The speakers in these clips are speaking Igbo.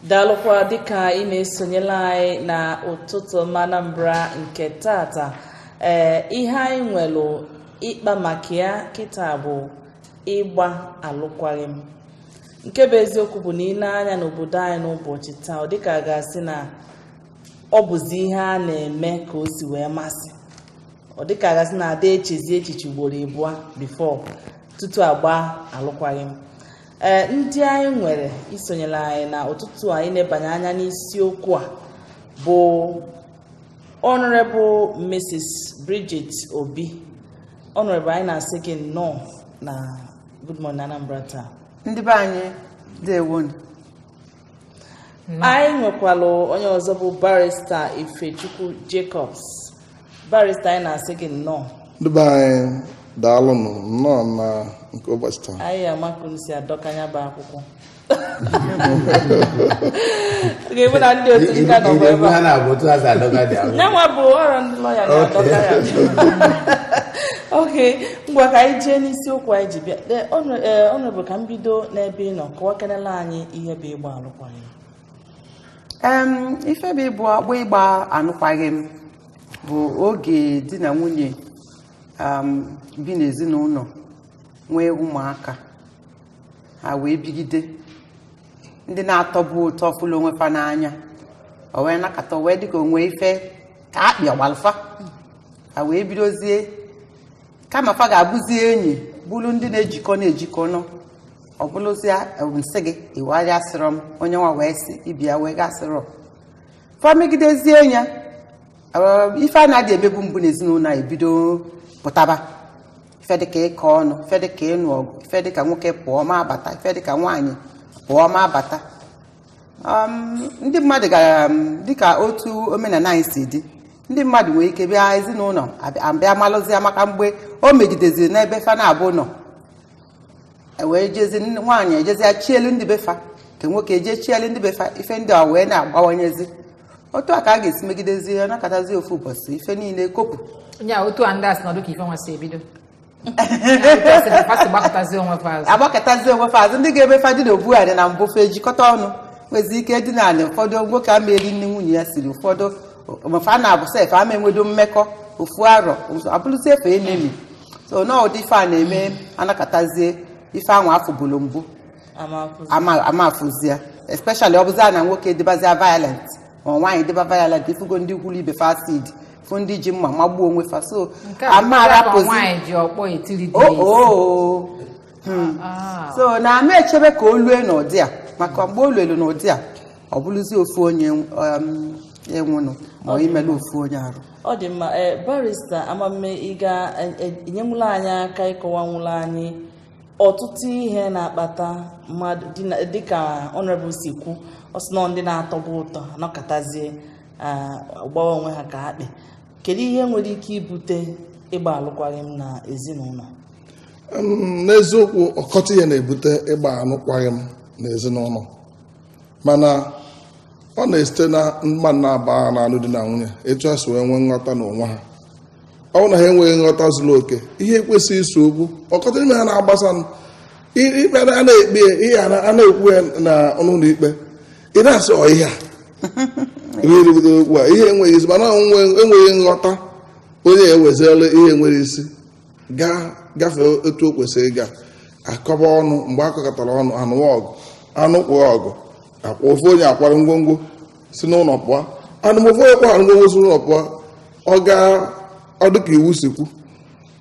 Daalụkwa dịka ị na-esonyela anyị na Ụtụtụ Ọma Anambra nke tata. Ee, ihe anyị nwere ịkpa maka ya kịta bụ ịgba alụkwaghịm. Nke bụ eziokwu bụ na ị na-anya n'obodo anyị n'ụbọchị taa, ọ dịka a ga-asị na ọ bụzi ihe a na-eme ka o si wee masị. Ọ dịka a ga-asị na ada echezi echiche ugboro ịbụọ before tutu agba alụkwaghịm. Ee, ndị anyị nwere isonyere anyị na ụtụtụ anyị na-ebanye anya n'isiokwu a bụ Honorable Mrs. Bridget Obi. Honorable, anyị na-asị gị nnọọ na Good Morning Anambra taa. Ndị be anyị, dewonu. Anyị nwekwalụ onye ọzọ bụ Barrister Ifechukwu Jacobs. Barrister, anyị na-asị gị nnọọ. Ndị be anyị, daalụnụ, nnọọ na nke ụbọchị taa. Anyị amakunu si adọkanya bụ akwụkwọ ga-ebu na ndị otu nka nọ ebe ha a. Na-abụ otu ha si adọga dị ahụ. Nyanwa bụ ọrụ ndị lọya na-adọka ya. Ok, ngwa, ka anyị jee n'isiokwu anyị ji bịa. Honorable, ka m bido n'ebe ị nọ, kọwakenela anyị ihe bụ ịgba alụkwaghịm. Ife bụ ịbụ agba ịgba anụkwaghị m bụ oge di na nwunye bi n'ezinụlọ, nwee ụmụaka, ha wee bigide, ndị na-atọbu ụtọ fụlụ onwe fa n'anya, o wee nakọta, o wee dịka onwe ife ka akpị ọgbalfa, ha wee bidozie, kama fa ga-abụzi enyi, bụrụ ndị na-ejikọ na-ejikọ nọ, ọ bụrụzie nsị gị iwagharịa sịrọ m, onye nwa wee sị ibia wee gasịrọ fa, megidezie ya. Ife a na-adị emebu mbụ n'ezinụlọ a ebido pụtaba, ife dịka ịkọ ọnụ, ife dịka ịnụ ọgụ, ife dịka nwoke pụọ ma abata, ife dịka nwaanyị pụọ ma abata. Ndị mmadụ gara dịka otu omenala anyị si dị, ndị mmadụ nwere ike bịa ezinụlọ abịa malụzie, maka mgbe o megideziri n'ebe fa na-abụ nọ, e wee jezi nwaanyị ejezie chielu ndị befa, nke nwoke eje chielu ndị befa, ife ndị a wee na-agbawanyezi. Otu a ka a ga-esi megidezi ya, nakọtazi ofu ụbọchị, ife niile kopụ. Nya otu a ndị a si nọdụ ka ife nwa si ebido. Ya, otu a si fa si gbakọtazi onwe fa azụ. Agbakọtazi onwe fa azụ. Ndị ga-ebe fa dị n'obu anị na mbụ, fa ejikọta ọnụ, nwezi ike dị naanị. Ụfọdụ nwoke ama eri nne nwunye ya siri, ụfọdụ fa na-abụ sef ama enwedo mmekọ ofu arọ, abụrụzie efe enemi. So na ụdị ife a na-eme, anakọtazie ife ahụ afọ bụrụ mbụ Ama. Ama ama afụzie, especially ọ bụzia na nwoke dịbazia violent ma nwaanyị dịba violent. Ifugo ndị kwuru ibe fa acid, fụ ndị ji mma magbuo onwe fa, so Nke a ama nke a ka arapụzi. nwaanyị ji ọkpọ etiri di o ya isi. o Ah. So na ama echebe ka o lue n'ụdị a, maka mgbe o luelu n'ụdị a, ọ bụrụzi ofu onye enwụnụ ma ọ imelu ofu onye arụ. Ọ dị mma. Ee, Barrister Amamme, ị ga-enyenwula anyị aka ịkọwanwula anyị ọtụtụ ihe na-akpata mmadụ dịka Honorable si kwu, ọ sị nọ ndị na-atọbu ụtọ anọkọtazie gbawa onwe ha ka akpị. Kedu ihe nwere ike ibute ịgba alụkwaghịm na ezinụlọ? N'eziokwu, ọkọchị ihe na-ebute ịgba alụkwaghịm n'ezinụlọ, mana ọ na-esite na mmadụ na-aba na-alụ di na nwunye, etu ha si wee nwee nghọta n'onwe ha. Ọ bụrụ na ha enweghị nghọta zuru oke, ihe ekwesịghị iso okwu, ọkọchị n'ime ha na-agbasa ikpe a na-ekpe ya, ihe a na-ekwu ya na ọnụ ikpe, ị na-asị ọ ihe a ihe eribute okwu a, ihe enweghị isi, mana enweghị nghọta, onye eweziela ihe nwere isi gaa gafee otu o kwesịrị ịga. Akọba ọnụ, mgbe akọkọtara ọnụ, anụwa ọgụ, anụ kpụọ ọgụ akwa, ofu onye akwara ngwongwo si n'ụlọ pụọ, anụ ofu onye kwara ngwongwo si n'ụlọ pụọ, ọ gaa, ọ dịka iwu si kwu,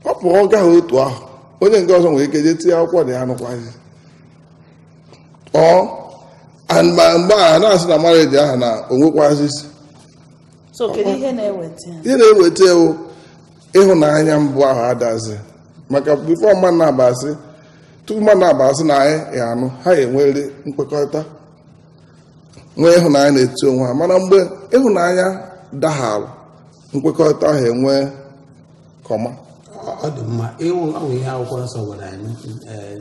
ọ pụọ, ọ gaghị otu ahụ, onye nke ọzọ nwere ike jee tinye akwụkwọ na ya anụkwaghị ọ and mgbe a na-asị na marriage ahụ na onwekwazi isi. So kedu ihe na-eweta ya? Ihe na-eweta ewu ịhụnanya mbụ ahụ adazi, maka before mmadụ na-abasị, tupu mmadụ na-abasị na anyị ya anụ, ha enwerịrị nkwekọrịta, nwee ịhụnanya n'etiti onwe ha. Mana mgbe ịhụnanya daghara, nkwekọrịta ahụ enwee kọma. Ọ dị mma ịwụ ọ bụ ihe akwụkwọ nsọ gwara anyị.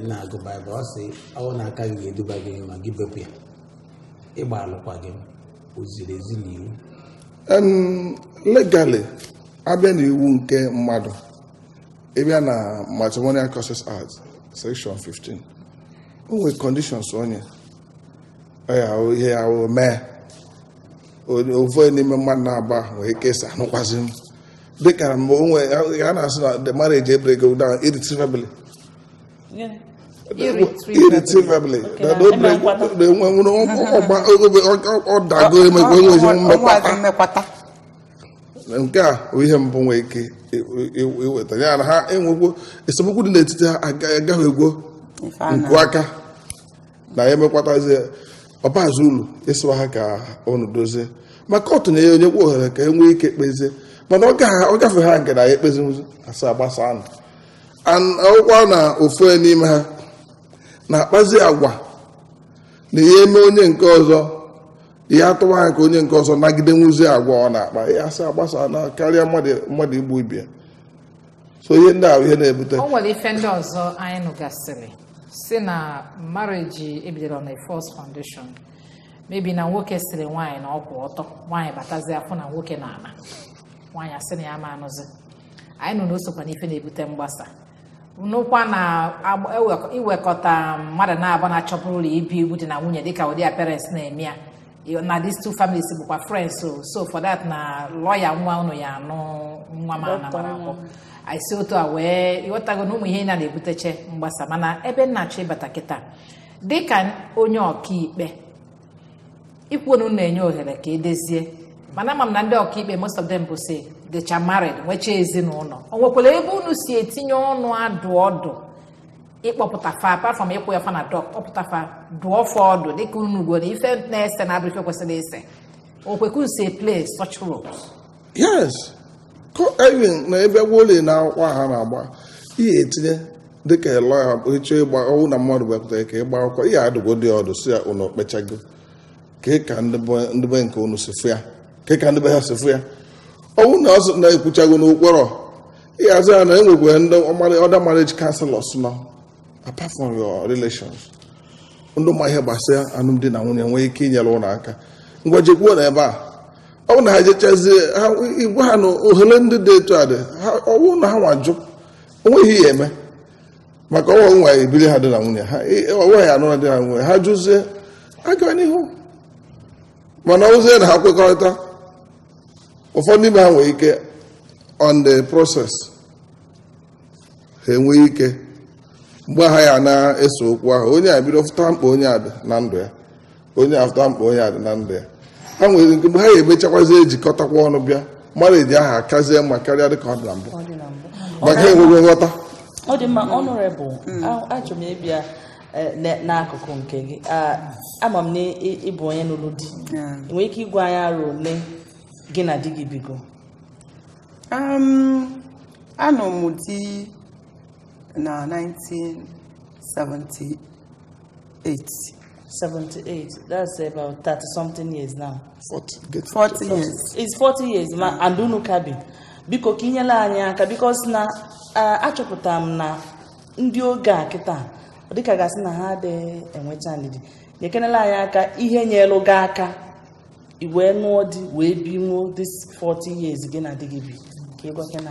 Na-agụ Baịbụl, ọ sị ọ na aka gị ga-eduba gị ma gị bepụ ya. Ịgba alụkwaghịm o ziri ezi n'iwu? Legally, abịa n'iwu nke mmadụ, ịbịa na Matrimonial Causes Act, section 15, o nwere conditions onye Ọ ya ahụ ihe ya ahụ mee ofu onye n'ime mmadụ na-aba nwee ike ịsa anụkwazị m, dịka mgbe onwe a na-asị na the marriage break down irretrievably. Gịnị? Irretrievably. Okay, na na no eme break nkwata. Na enwe ọ dago, emekwa enweghị mmekwata. Mmekwata. Nke a bụ ihe mbụ nwee ike iweta ya na ha enwekwo esemokwu dị n'etiti ha, agaghị egwo Ife a na- nku aka na ya emekwatazi ọbazi ulu ịsịwa ha ka unu dozie, ma kọtụ na-enye onyekwa ohere ka e nwee ike kpezie, mana ọ gafe ha nke na ya ekpezinwuzi, asa agbasa anụ akwụkwọ na ofu onye n'ime ha na-akpazi agwa na ihe eme onye nke ọzọ, ihe atụwa anya ka onye nke ọzọ nagide nwuzi agwa ọ na-akpa ya, asị agbasa na karịa mmadụ igbu ibia. So ihe ndị a bụ ihe na-ebute. O nwere ife ndị ọzọ anyị nụgasịrị si na marriage ebidoro na false foundation, maybe na nwoke sịrị nwaanyị na ọkwụ ọtọ, nwaanyị batazi afọ na nwoke na ana, nwaanyị asị na ya ma anụzi. Anyị nụ na o sokwa n'ife na-ebute mgbasa, nụkwa na iwekọta mmadụ na-abụ na-achọpụrụ ụlọ ibi ibu dị na nwunye, dịka ụdị ya parents na-eme ya na these two families bụkwa friends, so for that na lawyer nwa unu ya anụ nwa m ana mara akwụ anyị si otu a wee ịghọtago na ụmụ ihe na na-ebuteche mgbasa. Mana ebe m na-achọ ịbata kịta, dịka onye ọkaikpe, ikwu na unu na-enye ohere ka edezie, mana ama m na ndị ọkaikpe, most of them bụ si dịcha married, nwechaa ezinụlọ, o nwekwara ebe unu si etinye ọnụ adụ ọdụ ịkpọpụta fa, apart from ịkwụ ya fa na dọk, kpọpụta fa, dụọ fa ọdụ, dịka unu goro na ife na-ese na-abụ ife kwesịrị ise okwekwu si play such roles? Yes. Even na ebe wole na akwụkwọ ha na-agba ihe etinye dịka lọya ịchọ ịgba ọnwụ na mmadụ wepụtara ka ịgba akwụkwọ, ihe adụgo dị ọdụ si ya unu kpechago ka ndị be nke unu si fụ ya, ka ndị be ha si fụ ya. Ọnwụ na ọsọ na-ekwuchago n'okporo ihe azụ ya na enwekwa ndị other marriage counselors nọ apart from your relations, ndị ma ihe gbasara alụmdi na nwunye nwee ike inyere ụlọ aka. Ngwa, jekwuo na ebe a ọ bụ na ha jechazie ha igwe ha na ohere ndị dị etu a dị ha, ọ bụrụ na ha nwajụ, onweghị ihe eme maka ọnwa nwa ebili ha dị na nwunye ha, ọnwa ya anụ dị na nwunye ha, jụzie aga n'ihu. Mana ọwụzie na ha kwekọrịta, ụfọdụ n'ime ha nwere ike on the process ha enwee ike mgbe ha ya na-eso okwu ahụ, onye a bido fụta mkpa onye a dị na ndụ ya, onye a fụta mkpa onye a dị na ndụ ya, ha nwere ike mgbe ha ya emechakwazi ejikọtakwa ọnụ bịa marriage ahụ akazie mma karịa dịka ọ dị na mbụ, Ọ dị na mbụ. maka enweghị nghọta. Ọ dị mma, Honorable. Achọrọ m ịbịa n'akụkụ nke gị. Ama m na ị bụ onye nụrụ di. Ị nwere ike ịgwa anyị arọ ole gị na di gị bigo? Anọ m di na 1978. 78, that's about 30 something years now. 40, get 40 years. It's 40 years ma and unu ka bi. Biko, ka inyere anyị aka, because na achọpụtara m na ndị oge a kịta, ọ dịka gasị na ha adịghị enwecha ndidi. Nyekenela anyị aka ihe nyelu gị aka i wee nụọ di wee binwuo this 40 years gị na di gị bi, ka ị gwakena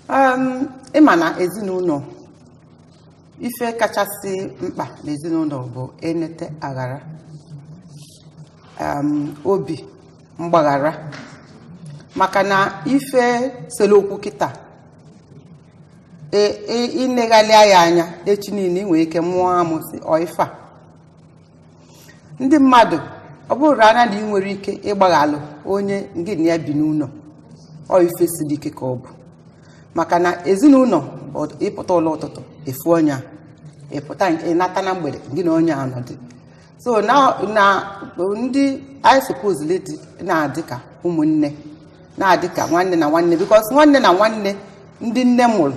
anyị. Ịma na ezinụlọ, ife kachasị mkpa n'ezinụlọ bụ enete aghara, obi mgbaghara, maka na ife sere okwu kịta ineghalịa ya anya echi niile, ị nwere ike mụọ amụ si ọ ife a ndị mmadụ. Ọ bụrụ anya na ị nwere ike ịgbaghalụ onye gị na ya bi n'ụlọ, ọ ife siri ike ka ọ bụ, maka na ezinụlọ bụ ịpụta ụlọ ụtụtụ efu onye a, ịpụta ịnata na mgbede, gị na onye anọdị. So na ndị anyị supposedly dị na-adị ka ụmụnne, na-adị ka nwanne na nwanne, because nwanne na nwanne ndị nne mụrụ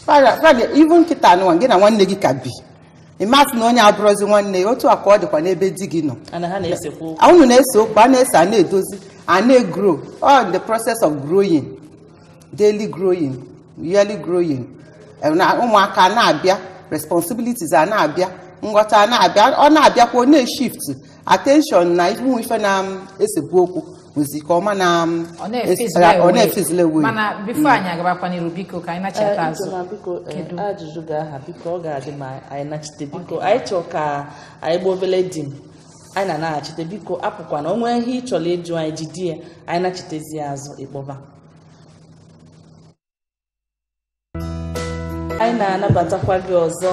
fada, even nkịta anụnwa, gị na nwanne gị ka bi, ịmasị na onye abụrụzi nwanne ya. Otu a ka ọ dịkwa n'ebe di gị nọ. Ana ha na-esekwa okwu? Unu na-ese okwu, a na-ese, a na-edozi, a na-egrow, all in the process of growing, daily growing, yearly growing. Na ụmụaka na-abịa, responsibilities a na-abịa, nghọta a na-abịa, ọ na-abịakwa, ọ na-eshift attention na ụmụ ife na-esebu okwu. Nwezi ka ọma na Ọ na-efezila ọ na-efezila ewe ewe. Mana before anyị agabakwa n'iru, biko, ka anyị nachata azụ. Ijeọma, biko, Kedu? Ajụjụ ga-aha, biko, ọ ga-adị ma anyị nachite. Biko, anyị chọọ ka anyị gba obele di m, anyị na-anaghachite. Biko, apụkwana. O nwee ihe ị chọrọ ịjụ anyị, jide ya. Anyị nachitezi ya azụ, ịkpọba. Anyị na-anabatakwa gị ọzọ.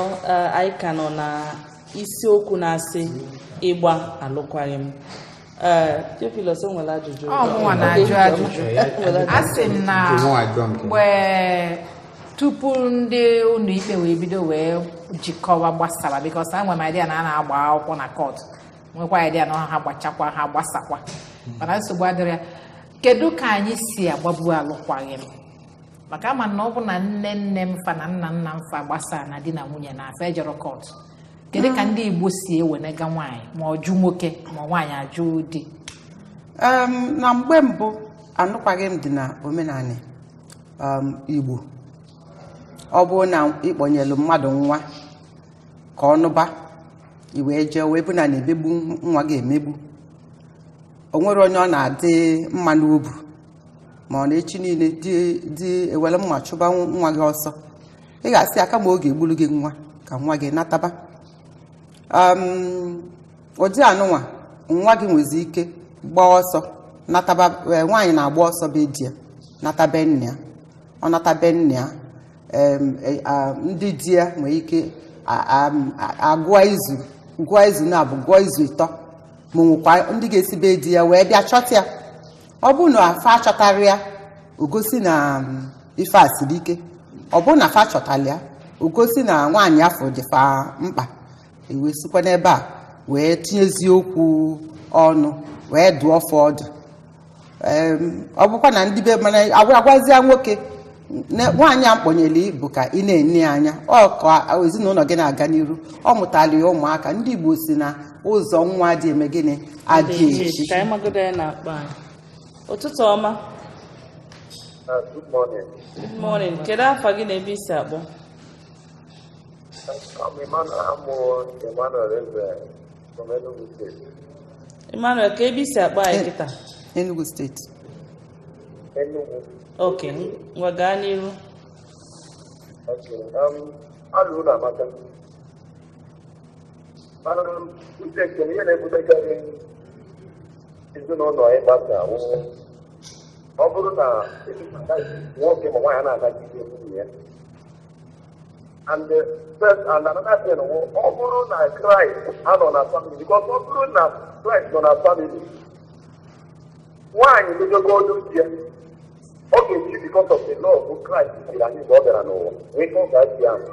Anyị ka nọ na isiokwu na-asị ịgba alụkwaghịm. Ee, Theophilus, o nwere ajụjụ? Ọ mụnwa na-ajụ ajụjụ. A sị m na Nke mụnwa jụọ nke. Mgbe tupu ndị ụlọ ikpe wee bido wee jikọwa gbasara, because enwere m idea na a na-agba akwụkwọ na court, nwekwa idea na ha gbachakwa, ha gbasakwa, mana nsogbu adịrị ya. Kedu ka anyị si agbabu alụkwaghịm? Maka ama na ọ bụ na nne nne m fa na nna nna m fa gbasara na di na nwunye na afa ejero court. Kedu ka ndị Igbo si ewenega nwaanyị, ma ọ jụ nwoke, ma nwaanyị ajụ di? Na mgbe mbụ, anụkwaghị m dị na omenala Igbo. Ọ bụrụ na ịkpọnyelu mmadụ nwa ka ọ nụba, i wee jee wee bụ na na-emegbu nwa gị emegbu, o nwere onye ọ na-adị mma n'obu, ma ọ na-echi niile di di ewere mma chụba nwa gị ọsọ, ị ga-asị ya kama oge egburu gị nwa ka nwa gị nataba. Ụdị anụnwa nwa gị nwezi ike gbaa ọsọ nataba. Nwaanyị na-agba ọsọ be di ya nata be nna ya. Ọ nata be nna ya, ndị di ya nwere ike agụọ izu, gụọ izu na-abụ, gụọ izu ịtọ, ma nwekwa ndị ga-esi be di ya wee bịa chọta ya. Ọ bụrụ na afa achọtara ya, o gosi na ife a siri ike. Ọ bụrụ na afa chọtara ya, o gosi na nwaanyị afọ dị fa mkpa. Ewee sikwa n'ebe a wee tinyezie okwu ọnụ wee dụọ fọ ọdụ. Ọ bụkwa na ndị be mana agwazie nwoke nwaanyị a mkpọnyere bụ ka ị na-ene ya anya, ọ ka ezinụlọ gị na-aga n'iru. Ọ mụtara ya ụmụaka. Ndị Igbo si na ụzọ nwa dị eme gịnị adị echi. Ka anyị magodo ya na-akpọ anyị. Ụtụtụ ọma. Good morning. Good morning. Kedu afa gị na ebe isi akpọ? I'm Emmanuel, I'm Emmanuel Eze from Enugu State. Emmanuel, ka ebe isi akpọ anyị kịta? Enugu Steeti. Enugu. Ok, ngwa, gaa n'iru. Okay. Alụ ụlọ amaka. Mana uche nke m, ihe na-ebutekarị ezinụlọ ịgbasa wụ ọ bụrụ na nwoke ma nwaanyị na-anagide nwunye ya. And the first and another thing wụ ọ bụrụ na Christ anọ na family, because ọ bụrụ na Christ nọ na family, nwaanyị mejogo olu di ya, ọ ga-eji because of the love of Christ jiri anyị mgbe ọ bịara n'ụwa nwee ike ọ ga-adị ahụ.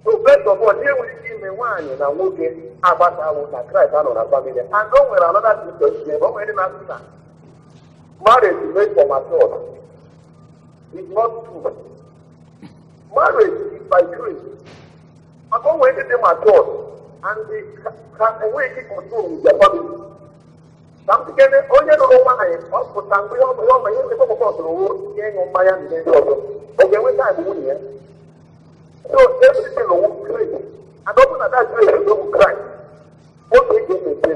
So first of all, ihe nwere ike ime nwaanyị na nwoke agbasawụ na Christ anọ na family. And o nwere another thing to say. O nwere ndị na-asị na marriage made for mature is not true. Marriage is by grace. Maka o nwere ndị dị mature and they can enweghị ike control with their family. Ka m tikene onye lụrụ nwaanyị, ọ pụta mgbe ihe ọ ihe ọma ihe ndị pọpọ sụrụ wo ihe ịṅụ mmanya na ihe ndị ọzọ, ọ ga-enwe time nwunye ya? So everything wụ grace, and ọ bụ na that grace is bụ Christ, oge ga-emepe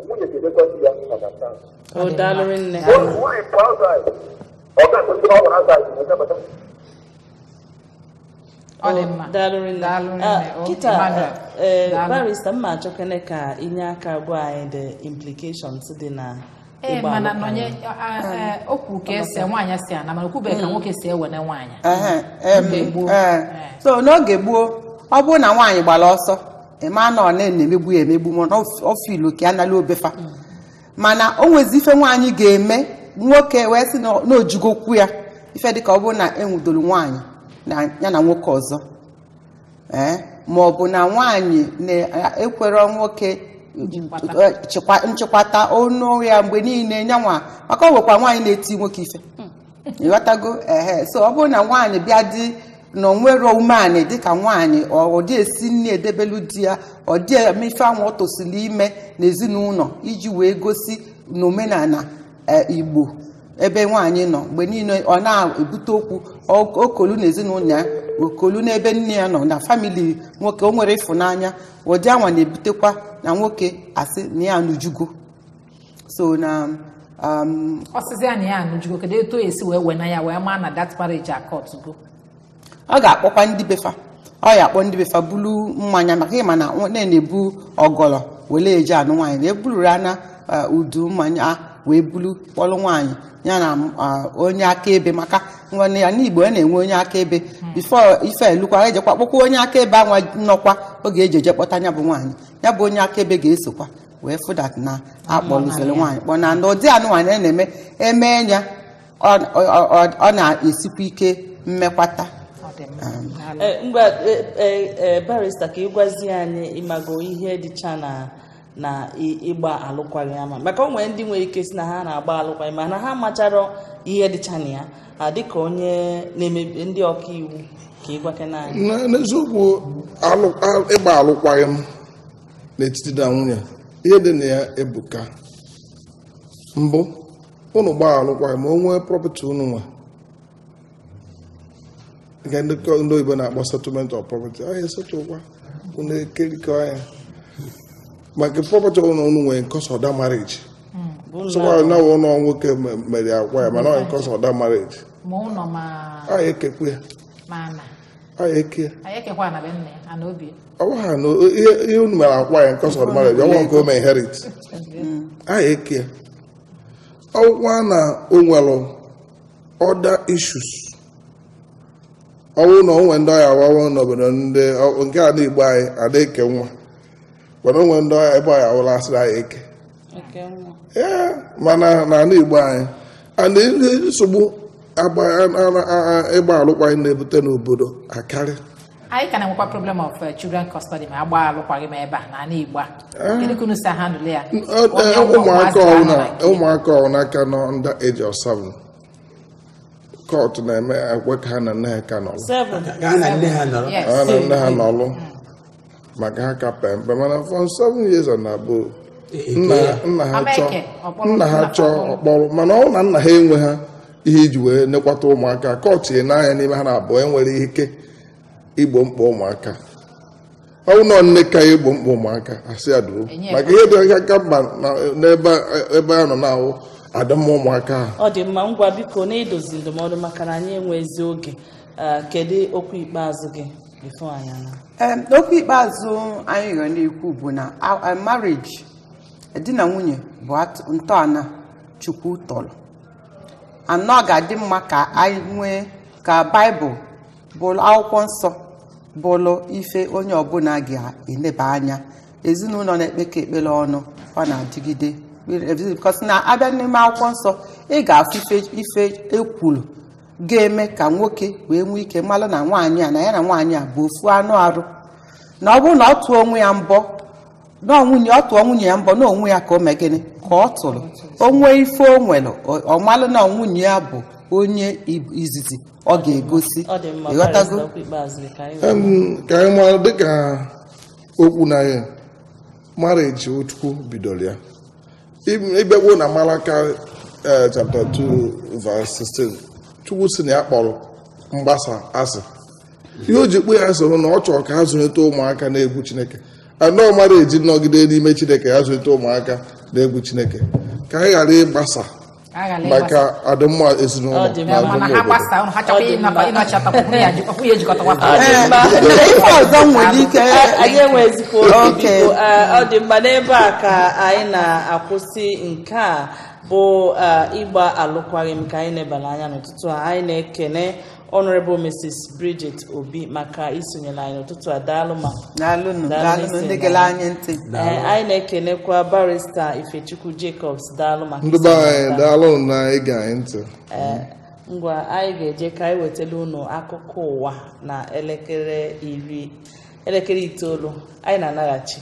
nwunye ga-emekwa di ya understand. O daalụ nne. Nwaanyị pụọ outside, ọ ga-akwụsị ọ nwere outside na Ọ dị mma. Daalụ nne. Daalụ nne. Ah, O, kịta Emmanuel. ee, Daalụ. Barrister, mma achọkene ka inye aka gwa anyị the implications dị na ịgba Mana alụkwaghịm. nọnye okwu ka ese nwaanyị si ana, mana okwubeghị ka nwoke si ewene nwaanyị. Ehe, N'oge gboo. So n'oge gboo, ọ bụrụ na nwaanyị gbara ọsọ, ịma na ọ na-emegbu ya emegbu, mana ọ filu ka ya nala obefa. Mana o nwezi ife nwaanyị ga-eme nwoke wee sị na ojigokwu ya ife, dịka ọ bụrụ na enwudoro nwaanyị na ya na nwoke ọzọ, ee, ma ọ bụ na nwaanyị na-ekwero nwoke nchịkwata ọnụ ya mgbe niile nyanwa, maka ọ nwekwa nwaanyị na-eti nwoke ife, ịghọtago? Ehe, so ọ bụrụ na nwaanyị bịa dị na onwero umeanị dịka nwaanyị, ọ dị esi nne edebelu di ya, ọ dị eme ife anwụ ọ tosiri ime n'ezinụlọ iji wee gosi n'omenala Igbo ebe nwaanyị nọ mgbe niile, ọ na-ebute okwu okolu n'ezinụlọ ya, okolu n'ebe nne ya nọ na family nwoke, o nwere ịfụnanya ụdị anwa na-ebutekwa na nwoke asị na ya anụjugo. So na Ọsịsị anyị ya anụjugo, kedu etu o esi wee wena ya wee maa na that marriage akọtụgo? Ọ ga-akpọkwa ndị befa, ọ ya akpọ ndị befa bulu mmanya, maka ịma na na-ebu ọgọlọ wele eje anụ nwaanyị, na ebuluru ana udu mmanya wee bulu kpọrọ nwaanyị ya na onye akaebe, maka nwanne ya n'Igbo a na-enwe onye akaebe bifo ife elukwa ejekwa kpọkwa onye akaebe anwa nnọkwa oge eji eje kpọta ya bụ nwaanyị, ya bụ onye akaebe ga-esokwa wee fụdat na akpọlụzere nwaanyị kpọ na ụdị anụ nwaanyị na-eme eme ya, ọ na-esikwa ike mmekwata. Ọ dị mma. Daalụ. Ngwa, barrister, ka ịgwazi anyị ịmago ihe dịcha na ịgba alụkwaghị ama, maka o nwere ndị nwere ike si na ha na-agba alụkwaghị mana ha machara ihe dịcha na ya, dịka onye na-emebi ndị ọka iwu, ka ịgwakena anyị. N'eziokwu, ịgba alụkwaghị m n'etiti di na nwunye, ihe dị na ya ebuka. Mbụ, unu gbaa alụkwaghị ma o nwee property unu nwe, nke ndị oyibo na-akpọ settlement of property, ahịa esetụkwa unu ekerikọ ya maka property unu nwere nkọsa ọda marriage. Bụ sọkwa na ụlọ nwoke mere akwa ya, mana ọ nkọsa ọda marriage. Ma ụlọ ma ahịa ekekwe ya. Ma ana. Ahịa eke ya. Anyị ekekwa na be nna ya ana obi. Ọ bụghị na ihe unu mere akwa ya nkọsa ọda marriage, ọnwa nke o mee inherit, ahịa eke ya. Ọgwụkwa na o nwere other issues, ọ bụrụ na o nwee ndị ọya wawo n'obodo ndị nke a n'Igbo anyị ada eke nwa, mana o nwee ndị ọya ebe ọya wụla asịrị anyị eke. Eke nwa. Ee, mana n'ala Igbo anyị and nsogbu ịgba alụkwaghị na-ebute n'obodo akarị. Anyị ka na-enwekwa problem of children custody ma agba alụkwaghị m ebe a na ala Igbo a. Kedu ka unu si handle ya? Onye nwa ụmụaka ụmụazị ọwụna anọ na nke. Ụmụaka ọwụna ka nọ under age of 7, court na-eme ekwe ka ha na nne ha ka nọlụ. 7. Ka ha na nne ha nọrọ. Yes. Ha na nne ha nọlụ maka ha ka pee mpe, mana from 7 years and above, nna Eke ya. nna ha Ama chọọ eke, ọkpọrọ nna ha nna chọọ ọkpọrọ. ọkpọrọ, mana ọ na nna ha enwe ha ihe iji wee nekwata ụmụaka, kọtụ n'anya n'ime ha na abụọ enwere ike igbo mkpa ụmụaka. Ọ bụ nọ nne ka ya egbo mkpa ụmụaka, asị ya duo. Enye ya. Maka ihe dị aka mkpa n'ebe ebe a nọ na-ahụ adịmma ụmụaka ahụ. Ọ dị mma. Ngwa, biko, na-edozi ndụmọdụ maka na anyị enwezi oge. Kedu okwu ikpeazụ gị before anyị ana? Okwu ikpeazụ anyị ga na-ekwu bụ na marriage, di na nwunye, bụ ntọala Chukwu tọrọ anọ. Ga-adị mma ka anyị nwee ka Baịbụl bụrụ akwụkwọ nsọ, bụrụ ife onye ọbụla ga-eleba anya. Ezinụlọ na-ekpekọ ekpere ọnụ, ọ na-adịgide, because na abịa n'ime akwụkwọ nsọ, ị ga-afụ ife ekwuru ga-eme ka nwoke wee nwee ike mara na nwaanyị a na ya na nwaanyị a bụ ofu anụ arụ, na ọ bụrụ na ọ tụọ onwe ya mbọ na nwunye, ọ tụọ nwunye ya mbọ na onwe ya, ka o mee gịnị ka ọ tụrụ o nwee ife o nwere, ọ malụ na nwunye ya bụ onye izizi ọ ga-egosi. Ọ dị mma. Ịghọtago? Barrister, okwu ikpeazụ gị ka anyị wee Ka anyị mara dịka okwu na ya marriage Chukwu bidoro ya. Ịbịagwo na Malaka chapter 2 verse 16, Chukwu si na ya kpọrọ mgbasa asị. Ihe o ji kpụ ya asị bụ na ọ chọrọ ka ha zụlite ụmụaka na-egwu Chineke. Anọ marriage nọgide n'ime Chineke, ya zụlite ụmụaka na-egwu Chineke, ka anyị ghara ịgbasa Ka a ghara ịgbasa. Maka adịmma ezinụlọ Ọ dị na mma. Mana adịmma ha obodo. gbasaa ụnụ, ha chọkwa Ọ dị mma. ịnọchiatakwa nwunye ejikọtakwa. Ọ dị mma. Ife ọzọ m nwere ike Anyị enwezikwa oge. Okay. Biko, ọ dị mma. N'ebe a ka anyị na-akwụsị nke a bụ ịgba alụkwaghịm ka anyị nebara anya n'ụtụtụ a. Anyị na-ekene Honorable Mrs. Bridget Obi maka isonyere anyị n'ụtụtụ a. Daalụ ma. Daalụnụ. Daalụ. Daalụnụ ndị gere anyị ntị. Ee, anyị na-ekenekwa Barrister Ifechukwu Jacobs. Daalụ maka Ndị be isonyere anyị taa. daalụ na ige anyị ntị. Ee, ngwa, anyị ga-eje ka anyị wetara unu akụkọ ụwa na elekere 10, elekere 9 anyị na-anaghachi.